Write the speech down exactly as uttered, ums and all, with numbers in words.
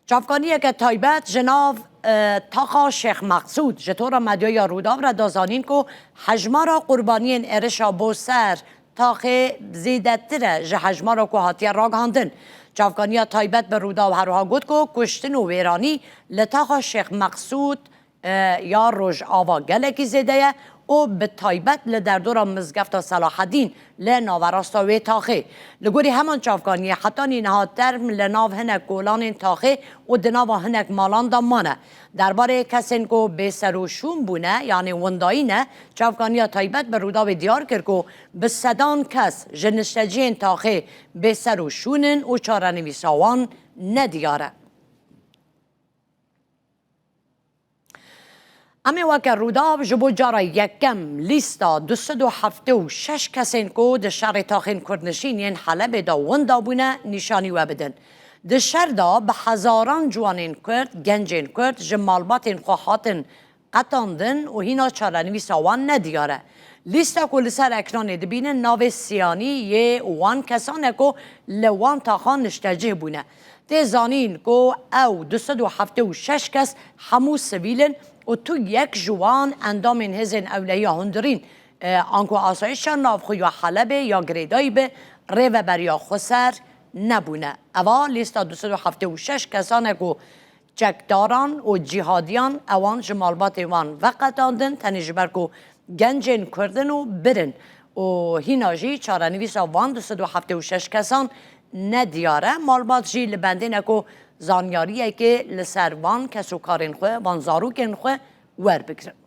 Çavkaniyeke taybet ji nav, e, taxa Şêx Meqsûd ji tora medyaya Rûdaw re da zanîn ku hejmara qurbaniyên êrişa bo ser taxê zêdetir e ji hejmara ku hatiye ragihandin. Çavkaniya taybet bi Rûdaw her wiha got ku kuştin û wêranî li taxa Şêx Meqsûd, e, ya Rojava gelekî zêde ye û bi taybet li derdora Mizgefta Selahedîn li naverasta wê taxê. Li gorî heman çavkaniyê, hetanî niha term li nav hinek kolanên taxê û di nava hinek malan de mane. Derbarê kesên ku bêserûşûn bûne, yanî windayî ne, çavkaniya taybet bi Rûdawê diyar kir ku bi sedan kes ji nişteciyên taxê bêserûşûn in û çarenivîsa wan nediyar e. Em ê weke Rûdaw ji bo cara yekem lîsta du sed û heftê û şeş kesên ku di şerê taxên Kurdnişîn yên Helebê de winda bûne nîşanî we bidin. Di şer de bi hezaran ciwanên Kurd, gencên Kurd ji malbatên xwe hatin qetandin û hîna çarenivîsa wan nediyar e. Lîsta ku li ser ekranê dibînin navê siyanî yê wan kesan e ku li wan taxan niştecih bûne. Tê zanîn ku ew du sed û heftê û şeş kes hemû sivîl in û tu yek ji wan endamên hêzên ewlehiya hundirîn, e, anku asayişa navxwe ya Helebê ya girêdayî bi rêveberiya xweser nebûne. Eva lîsta du sed û heftê û şeş kesan e ku çekdaran û cîhadiyan ewan ji malbatê wan veqetandin, tenê ji ber ku gencên Kurd in û bir in û hîna jî çarenivîsa van du sed û heftê û şeş kesan nediyar e. Malbat jî li bendê ne ku zanyariyekê li ser van kesûkarên xwe, van zarokên xwe werbigirin.